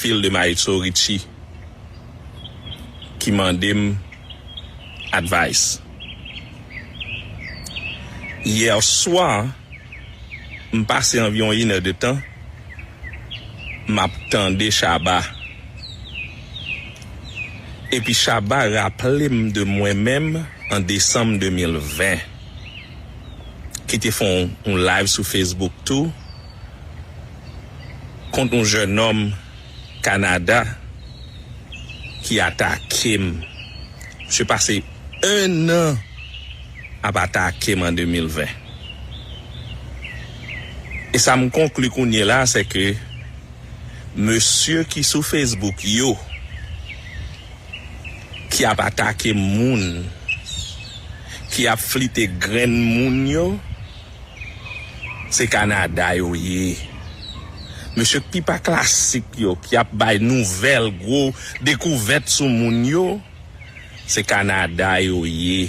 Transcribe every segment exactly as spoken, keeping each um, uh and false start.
fil de Maestro Richie ki mande m advice. Yè swa, m pase anviwon inèdtan, m ap tande Shabba. Epi Shabba raple m de mwen menm an desanm de mil ven, ki te fè yon, yon live sou Facebook tou, kont yon jènòm Kanada ki atake m. Misye pase en an ap atake m an de mil ven. E sa m konkli kounye la, se ke mesye ki sou Facebook yo, ki ap atake moun, ki ap flite grenn moun yo, se Kanada yo ye. Mesye k pi pa klasik yo, ki ap bay nouvèl, gwo dekouvèt sou moun yo, se Kanada yo ye.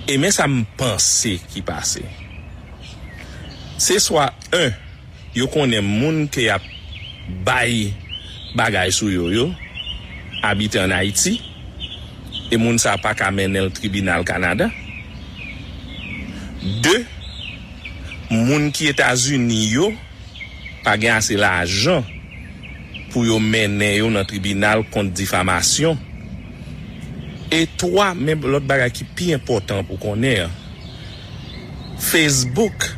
E men sa m panse ki pase. Se swa, en, yo konnen moun ke y ap bay bagay sou yo yo abite ann Ayiti, e moun sa a pa ka mennen l tribinal Kanada. De, moun ki Etazini yo pa gen ase lajan pou yo mennen yo nan tribinal kont difamasyon. E twa, men lòt bagay ki pi enpòtan pou konnen an, Facebook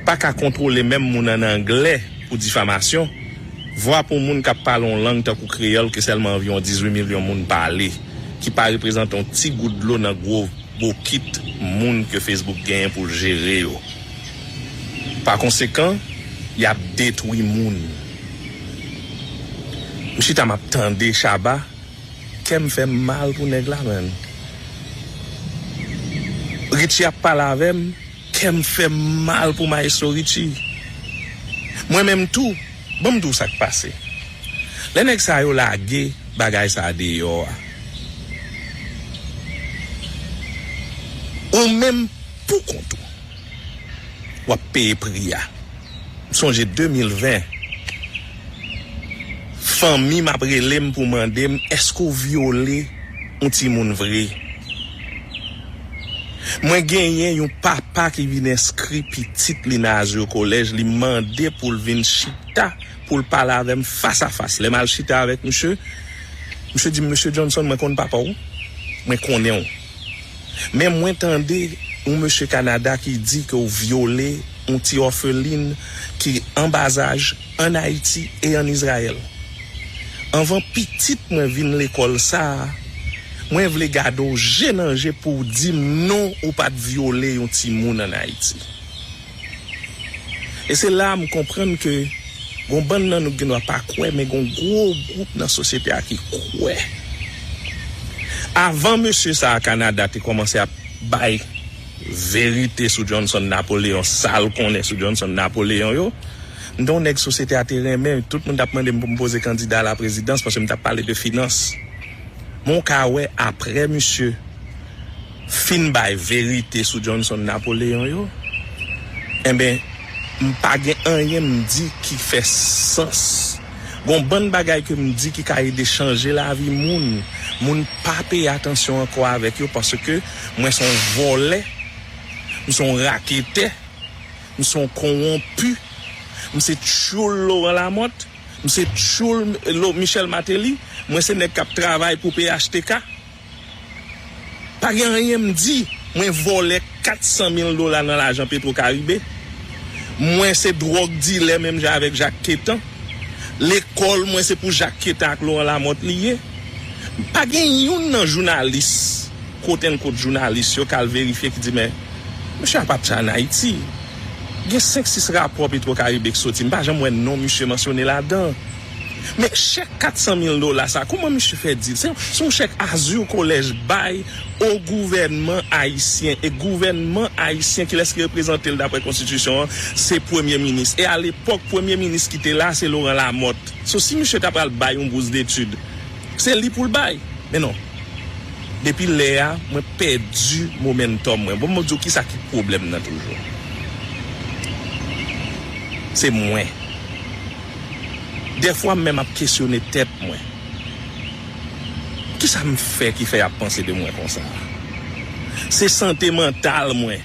pa ka kontwole menm moun ann anglè pou difamasyon. Vwa pou moun k ap pale yon lang tankou kreyòl ke sèlman anviwon dizuit milyon moun pale, ki pa reprezante yon ti gout dlo nan gwo bokit moun ke Facebook genyen pou l jere yo. Pa konsekan, y ap detwi moun. M chita, m ap tande Shabba, kè m fè m mal pou nèg la, menn. Richie ap pale avè m, kè m fè m mal pou Maestro Richie. Mwen menm tou, ban m di w sa k pase. Lè nèg sa yo lage bagay sa deyò a, ou menm pou kont ou, w ap peye pri a. M sonje de mil ven, fanmi m ap rele m pou mande m, èske w vyole yon timoun vre? Mwen genyen yon papa ki vin enskri pitit li nan Azur College, li mande pou l vin chita, pou l pale avè m fas a fas. Lè m al chita avèk misye, misye di m, "Mesye Johnson, mwen konn papa w, mwen konnen w. Men mwen tande yon mesye Kanada ki di ke w vyole yon ti òfelin ki an bazaj ann Ayiti e ann Izrayèl. Anvan pitit mwen vin lekòl sa a, mwen vle gade w je nan je pou w di m non, ou pa t vyole yon timoun ann Ayiti." E se la a m konprann ke gon bann nan nou ki gen dwa pa kwè, men gon gwo gwoup nan sosyete a ki kwè. Avan mesye sa a Kanada te kòmanse ap bay verite sou Johnson Napoléon, sa l konnen sou Johnson Napoléon yo, m te yon nèg sosyete a te renmen, tout moun t ap mande m pou m poze kandida a la prezidans paske m t ap pale de finans. Men w ka wè, apre misye fin bay verite sou Johnson Napoléon yo, enben, m pa gen anyen m di ki fè sans. Gon bann bagay ke m di ki ka ede chanje lavi moun. Moun pa peye atansyon ankò avèk yo paske mwen se yon vòlè, m se yon raketè, m se yon kowonpi, m se tchoul Laurent Lamothe, m se tchoul Lo-, Michel Martelly, mwen se nèg k ap travay pou P H T K. Pa gen anyen m di. Mwen vòlè kat san mil dola nan lajan Petro Caribe. Mwen se dwòg dilè menm jan avèk Jacques Quettant. Lekòl mwen se pou Jacques Quettant ak Laurent Lamothe li ye. Pa gen youn nan jounalis, quote unquote jounalis yo k al verifye ki di, "Men, mesye a pa t ann Ayiti." Gen senk sis rapò Petro Caribe k soti, m pa janm wè non misye mansyone ladan. Men chèk kat san mil dola sa, kòman misye fè di l? Se, se yon chèk Azur College bay o gouvènman ayisyen. E gouvènman ayisyen, kilès ki reprezante l daprè konstitisyon an? Se premye minis. E alepòk, premye minis ki te la, se Laurent Lamothe. So, si misye ta pral bay yon bous detid, se li pou l bay. Men non. Depi lè a, mwen pèdi momentum mwen. Bon, mwen di w kisa ki pwoblèm nan toujou. Se mwen. Dèfwa m menm ap kesyone tèt mwen. Kisa m fè ki fè y ap panse de mwen konsa? Se sante mantal mwen.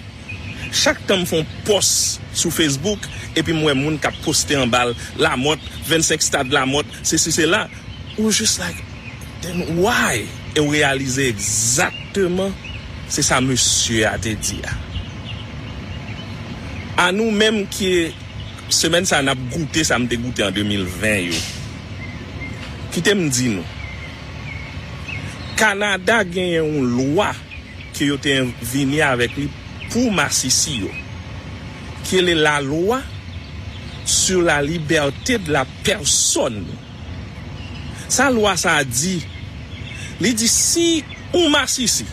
Chak tan m fè yon pòs sou Facebook, epi m wè moun k ap poste anba l, Lamòt, vennsenk stad Lamòt, sesi, sela, ou jis like, then why? E w reyalize egzakteman se sa mesye a te di a. A nou menm ki semèn sa a n ap goute sa m te goute an de mil ven yo. Kite m di nou, Kanada genyen yon lwa ke yo te vini avèk li pou masisi yo, ki rele la loi sur la liberté de la personne. Sa lwa sa a di, li di si yon masisi,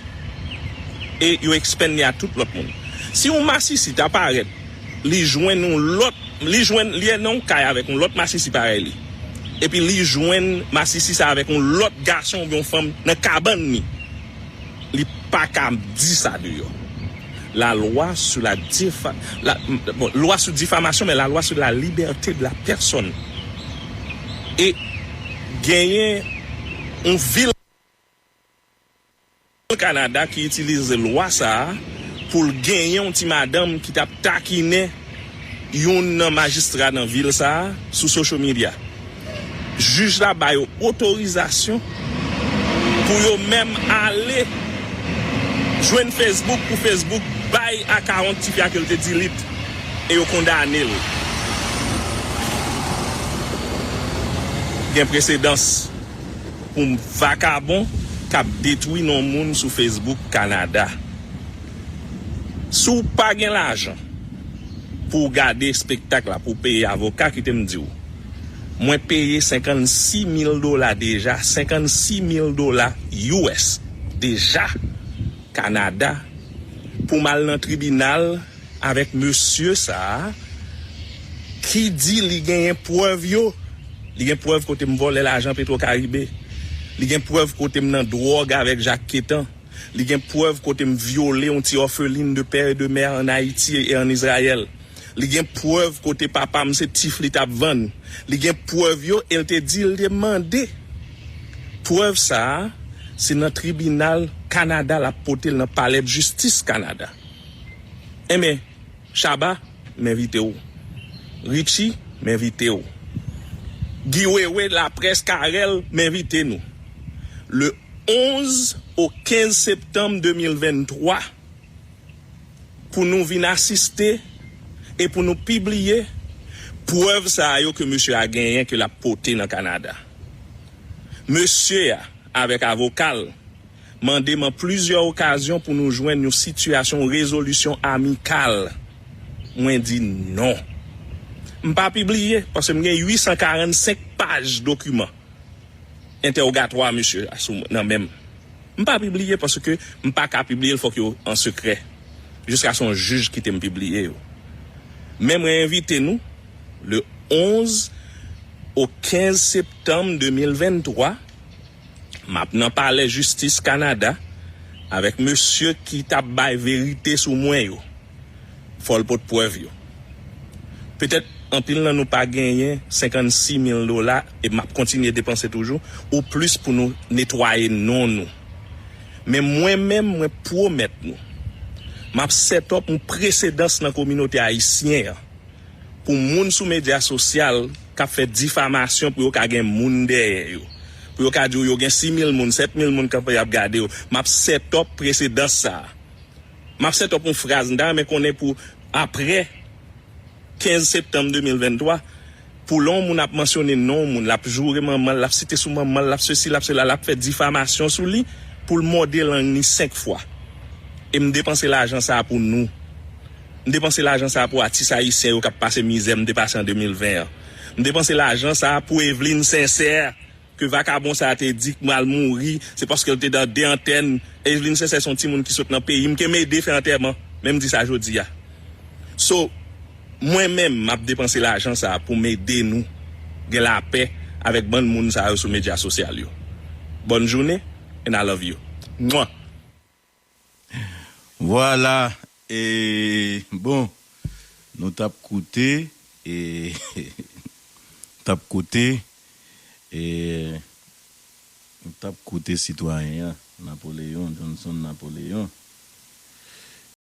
e yo ekspann li a tout lòt moun, si yon masisi ta parèt, li jwenn yon lòt, li jwenn, li nan yon kay avèk yon lòt masisi parèy li, epi li jwenn masisi sa avèk yon lòt gason oubyen yon fanm nan kabann li, li pa ka di sa deyò. La loi sur la difa, la, bon, lwa sou difamasyon, men la loi sur la liberté de la personne. E genyen yon vil Kanada ki itilize lwa sa a pou l genyen yon ti madanm ki t ap takinen youn nan majistra nan vil sa a sou social media. Jij la ba yo otorizasyon pou yo menm ale jwenn Facebook, pou Facebook bay akawont tifi a ke l te delete, e yo kondane l. Gen presedans pou vakabon k ap detwi non moun sou Facebook Kanada. Si w pa gen lajan pou w gade espektak la, pou w peye avoka, kite m di w, mwen peye senkannsis mil dola deja, senkannsis mil dola U S deja, Kanada, pou m al nan tribinal avèk mesye sa a ki di li genyen prèv yo. Li gen prèv kote m vòlè lajan Petro Caribe. Li gen prèv kote m nan dwòg avèk Jacques Quétan. Li gen prèv kote m vyole yon ti òfelin de pè e de mè ann Ayiti e ann Izrayèl. Li gen prèv kote papa m se tif li t ap vann. Li gen prèv yo e l te di l te mande. Prèv sa a, se nan tribinal Kanada l ap pote l nan palè jistis Kanada. Enben, Shabba, m envite w. Richie, m envite w. Guy Wewe, Laprès, Carel, m envite nou. Le onz au quinze septanm de mil venntwa, pou nou vin asiste e pou nou pibliye prèv sa a yo ke mesye a genyen ke l ap pote nan Kanada. Mesye a, avèk avoka l, mande m an plizyè okazyon pou nou jwenn yon sitiyasyon, yon rezolisyon amikal. Mwen di non. M pa pibliye, paske m gen uit san karannsenk paj dokiman entèwogatwa misye a sou, nan men m. M pa pibliye paske m pa ka pibliye l, fòk yo an sekrè. Jiskaske yon jij kite m pibliye yo. Men mwen envite nou, le onz au quinze septanm de mil venntwa, m ap nan palè jistis Kanada avèk mesye ki t ap bay verite sou mwen yo. Fò l pot prèv yo. Petèt anpil nan nou pa genyen senkannsis mil dola, e m ap kontinye depanse toujou, ou plis pou nou netwaye non nou. Men mwen menm, mwen pwomèt nou, m ap set up yon presedans nan kominote ayisyen an pou moun sou medya sosyal k ap fè difamasyon pou yo ka gen moun dèyè yo. Pou yo ka di w yo gen sis mil moun, sèt mil moun k ap, y ap gade yo. M ap set up presedans sa a. M ap set up yon fraz, m ta renmen konnen pou apre kenz septanm de mil venntwa, pou lè yon moun ap mansyone non yon moun, l ap joure manman l, l ap site sou manman l, l ap sesi, l ap sela, l ap fè difamasyon sou li, pou l mòde lang ni senk fwa. E m depanse lajan sa a pou nou. M depanse lajan sa a pou atis ayisyen yo k ap pase mizè m te pase an de mil ven an. M depanse lajan sa a pou Evelyne Sincère, ke vakabon sa a te di k mal mouri, se paske l te nan de antèn. Evelyne Sincère se yon timoun ki sot nan peyi m, ke m ede fè antèman. Men m di sa jodi a. So, mwen menm, m ap depanse lajan sa a pou m ede nou gen lapè avèk bann moun sa yo sou medya sosyal yo. Bonne journée and I love you. Mwa. Vwala, e, bon, nou t ap koute, e, t ap koute, E m t ap koute sitwayen an, Napoleon, Johnson Napoleon.